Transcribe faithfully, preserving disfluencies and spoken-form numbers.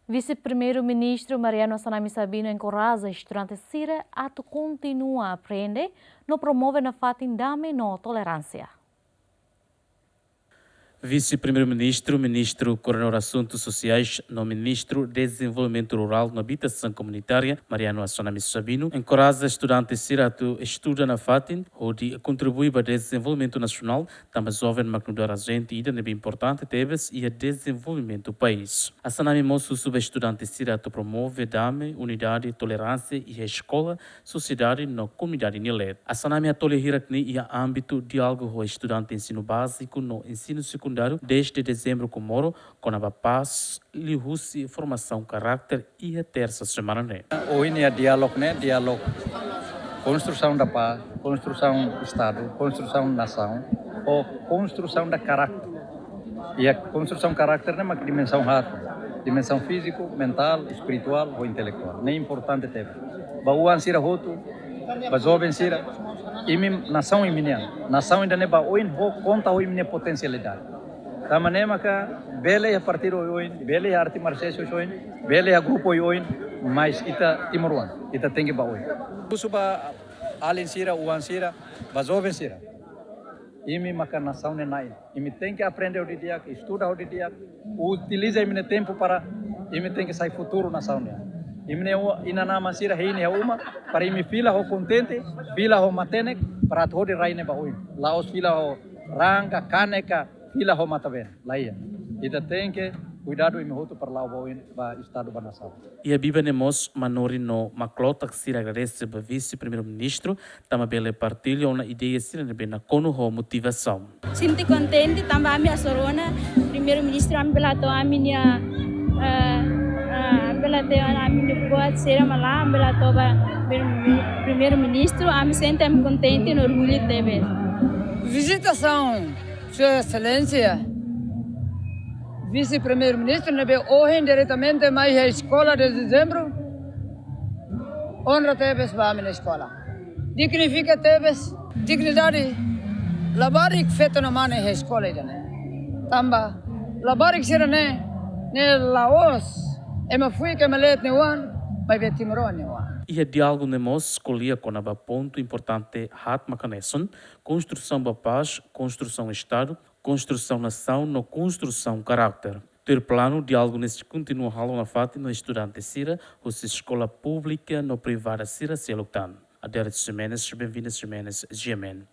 Vise-Primeiru-Ministru Mariano Assanami Sabino enkoraja estudante sira atu kontinua aprende no promove nafatin dame no toleránsia. Vise-Primeiru-Ministru, Ministru Koordenadór Asuntu Sosiais no Ministru Dezenvolvimentu Rurál no Abitasaun Komunitária, Mariano Assanami Sabino, enkoraja estudante sira atu estuda nafatin hodi kontribui ba dezenvolvimentu nasionál, tanba joven mak nu'udar ajente ida ne'ebé importante tebes iha dezenvolvimentu país. Assanami mós husu ba estudante sira atu promove dame, unidade, toleránsia iha eskola, sosiedade no komunidade nia leet. Assanami hato'o lia hirak ne'e iha ámbitu diálogu ho estudante ensinu báziku no ensinu sekundáriu dezde Dezembru Comoro, kona-ba pás liuhusi formasaun karákter iha tersa semana ne'e. Ohin iha diálogu ne'e, diálogu konstrusaun da pás, konstrusaun Estadu, konstrusaun nasaun, ou konstrusaun da karákter. Iha konstrusaun karákter ne'e mak dimensaun haat, dimensaun fíziku, mentál, espirituál ou intelektuál. Ne'e importante tebes. Ba oan sira hotu, ba joven sira, imi nasaun imi-nian. Nasaun ida-ne'e ba oin ho konta ho imi-nia potensialidade. Tanba ne'e maka bele iha partidu oioin, bele iha arte marsiais oioin, bele iha grupu oioin, mas ita timoroan, ita tenke ba oin. Husu ba alin sira, oan sira, ba joven sira. Imi maka nasaun nia na'in. Imi tenke aprende ho di'ak, estuda ho di'ak, utiliza imi-nia tempu para imi tenke sai futuru nasaun nian. Imi-nia inan-aman sira hein iha uma, para imi fila ho kontente, fila ho matenek, para atu hodi rai ne'e ba oin. La'ós fila ho rangka, kaneka, fila ho matan-been. Laiha. Ita tenke kuidadu imi hotu para la'o ba oin, ba Estadu, ba nasaun. Iha biban ne'e mós manorin no maklotak sira agradese ba Vise-Primeiru-Ministru, tanba bele partilla ona ideia sira ne'ebé nakonu ho motivasaun. Sente kontente tanba ami hasoru ona Primeiru-Ministru, ami bele hato'o ami-nia, eh, eh, bele hato'o ami-nia buat sira mak la'o, ami bele hato'o ba Primeiru-Ministru, ami sente ami kontente no orgullu tebes. Vizitasaun Sua Exelénsia Vise-Primeiru-Ministru ne'ebé ohin diretamente mai iha eskola de Dezembru, onra tebes ba ami-nia eskola. Dignifika tebes, dignidade labarik feto no mane iha eskola ida-ne'e. Tanba labarik sira-ne'e, ne'e la'ós ema fuik ema leet nia oan, maibé timoroan nia oan. Iha diálogu ne'e mós ko'alia kona-ba pontu importante haat mak hanesan konstrusaun ba pás, konstrusaun Estadu, konstrusaun nasaun no konstrusaun karákter. Tuir planu, diálogu ne'e sei kontinua halo nafatin ho estudante sira husi eskola públika no privada sira seluk tan. Adérito Ximenes, Benvinda Ximenes, G M N.